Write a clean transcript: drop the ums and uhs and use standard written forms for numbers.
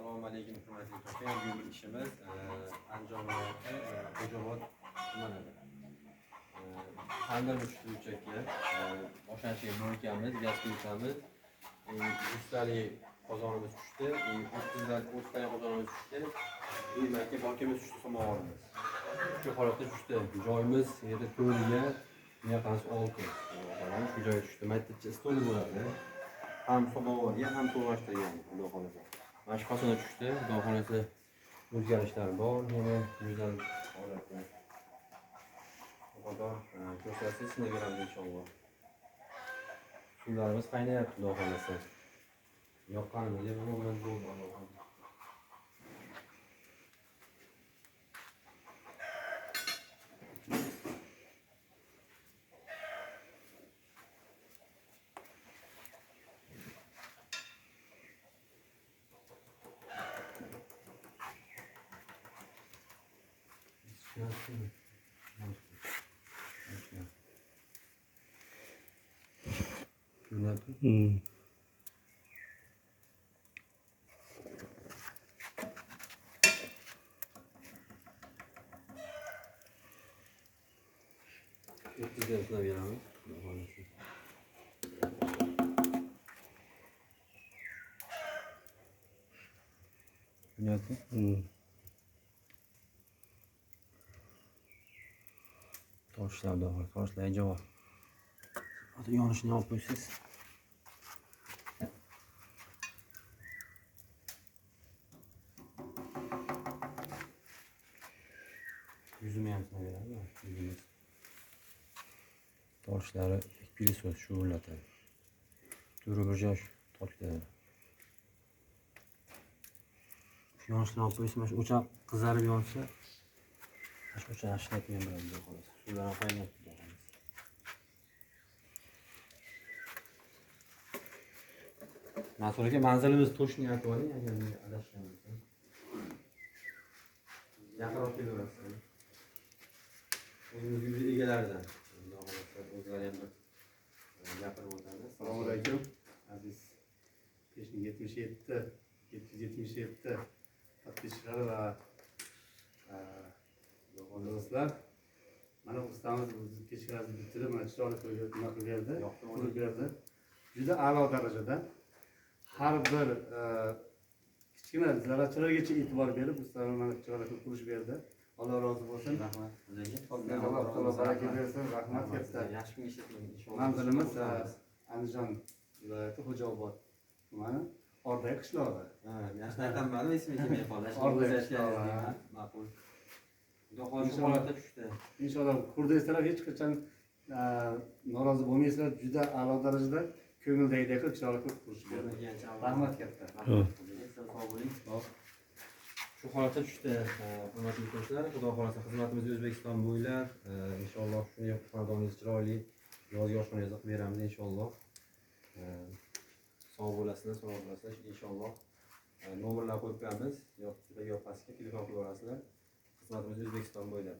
Assalomu alaykum hurmatli do'stlar. Bugungi ishimiz Andijon viloyati Xo'jaobod tumanida. Tandir tushdi. Oshanshiga bo'lkamiz, gaz quyamiz. 100 talik qozonimiz tushdi, 30 talik qozonimiz tushdi. Demakki, bokimiz tushdi, samovarimiz. Shu holatda tushdi. Joyimiz yerda to'riga yaqasi 6. Shu joyga tushdi. Maytdacha stol bo'ladi. Ham samovarga, ham to'g'rashtirgan, xudo xohlasa. Mana shu fasonda tushdi. Xudo xohlasa o'zgarishlar bor, yana go'zal holatda. Xudo ko'rsatsa, sinab beramiz inshaalloh. Suvlarimiz qaynayapti, xudo xohlasa. Yoqqanimizda bu bilan bo'ldi, Alloh xohlasa. Toshlar doğru, toshlar javob. Hozir yonishini olib qo'ysangiz. Yuzini ham sinab beradi, yuzimiz. Toshlari pilisos shuvillatadi. Turi bir joy tortadi. Shu yonishini olib qo'ysangiz, mana shu o'choq qizarib yonsa, shu o'choq ishlatmagan bo'ladi, xolos. Suvlar ham qaynayapti. Mansur aka, manzilimiz to'shni aytib oling, agar men adashgan bo'lsam. Yaqinroq kelaverasiz. O'zimiz uy egalaridan. Xudo xohlasa o'zlari ham bir gapirib o'tadi. Assalomu alaykum. Aziz 577 777 podpисчиklari va do'stlar. Mana ustamiz o'zi pechkalarni bitirib, mana chiroyli qilib nima qilib berdi, qurib berdi. Juda a'lo darajada. Har bir kichkina zarrachalargacha e'tibor berib, ustamiz mana chiroyli qilib qurish berdi. Alloh rozi bo'lsin. Rahmat. Alloh taolo baraka bersin. Rahmat katta. Yaxshi kun ishlating inshaalloh. Manzilimiz Andijon viloyati Xo'jaobod tumani, Orday qishlog'i. Ha, yaxshi aytamadim, esimga kelmay qoldi. Orday qishlog'i. Ma'qul. Xudo xohlasa shu holatda tushdi. Inshaalloh ko'rdingizlar, hech qachon norozi bo'lmaysizlar. Juda a'lo darajada ko'ngildagidek qilib chiroyli qilib qurish berdi. Rahmat katta. Sog' bo'ling. Shu holatda tushdi, hurmatli do'stlar. Xudo xohlasa xizmatimiz O'zbekiston bo'ylab, inshaalloh shunday xonadoningiz chiroyli yozgi oshxonangizni qilib beramiz inshaalloh. Sog' bo'lasizlar, sog' bo'lasizlar inshaalloh. Nomerlar qo'yib qo'yamiz, yo tepaga yo pastga telefon qilib olasizlar. Xizmatimiz O'zbekiston bo'ylab.